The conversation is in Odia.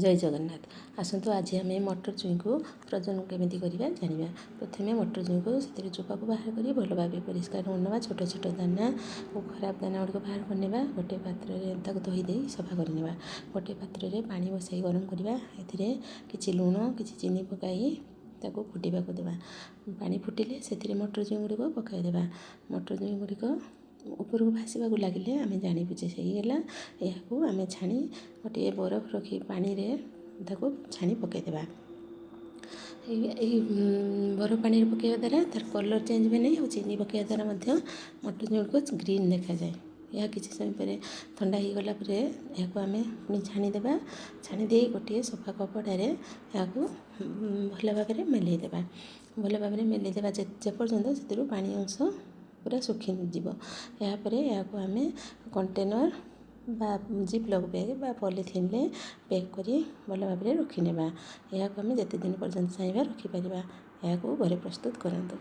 ଜୟ ଜଗନ୍ନାଥ। ଆସନ୍ତୁ, ଆଜି ଆମେ ମଟର ଛୁଇଁକୁ ଫ୍ରୋଜନ୍ କେମିତି କରିବା ଜାଣିବା। ପ୍ରଥମେ ମଟର ଛୁଇଁକୁ ସେଥିରେ ଚୋପାକୁ ବାହାର କରି ଭଲ ଭାବେ ପରିଷ୍କାର କରିନେବା। ଛୋଟ ଛୋଟ ଦାନା ଓ ଖରାପ ଦାନା ଗୁଡ଼ିକ ବାହାର କରିନେବା। ଗୋଟିଏ ପାତ୍ରରେ ତାକୁ ଧୋଇ ଦେଇ ସଫା କରିନେବା। ଗୋଟିଏ ପାତ୍ରରେ ପାଣି ବସାଇ ଗରମ କରିବା। ଏଥିରେ କିଛି ଲୁଣ, କିଛି ଚିନି ପକାଇ ତାକୁ ଫୁଟିବାକୁ ଦେବା। ପାଣି ଫୁଟିଲେ ସେଥିରେ ମଟର ଛୁଇଁ ଗୁଡ଼ିକ ପକାଇଦେବା। ମଟର ଛୁଇଁ ଗୁଡ଼ିକ ଉପରକୁ ଭାସିବାକୁ ଲାଗିଲେ ଆମେ ଜାଣିବୁ ଯେ ହେଇଗଲା। ଏହାକୁ ଆମେ ଛାଣି ଗୋଟିଏ ବରଫ ରଖି ପାଣିରେ ତାକୁ ଛାଣି ପକାଇଦେବା। ଏଇ ବରଫ ପାଣିରେ ପକାଇବା ଦ୍ୱାରା ତାର କଲର୍ ଚେଞ୍ଜ ହୁଏ ନାହିଁ ଆଉ ଚିନି ପକାଇବା ଦ୍ୱାରା ମଧ୍ୟ ମଟର ଗୁଡ଼ିକ ଗ୍ରୀନ୍ ଦେଖାଯାଏ। ଏହା କିଛି ସମୟ ପରେ ଥଣ୍ଡା ହେଇଗଲା ପରେ ଏହାକୁ ଆମେ ପୁଣି ଛାଣିଦେବା। ଛାଣି ଦେଇ ଗୋଟିଏ ସଫା କପଡ଼ାରେ ଏହାକୁ ଭଲ ଭାବରେ ମେଲେଇ ଦେବା। ଭଲ ଭାବରେ ମେଲେଇ ଦେବା ଯେପର୍ଯ୍ୟନ୍ତ ସେଥିରୁ ପାଣି ଅଂଶ ପୁରା ଶୁଖିଯିବ। ଏହାପରେ ଏହାକୁ ଆମେ କଣ୍ଟେନର୍ ବା ଜିପ୍ଲକ୍ ବ୍ୟାଗ୍ ବା ପଲିଥିନ୍ରେ ପ୍ୟାକ୍ କରି ଭଲ ଭାବରେ ରଖିନେବା। ଏହାକୁ ଆମେ ଯେତେ ଦିନ ପର୍ଯ୍ୟନ୍ତ ଚାହିଁବା ରଖିପାରିବା। ଏହାକୁ ଘରେ ପ୍ରସ୍ତୁତ କରନ୍ତୁ।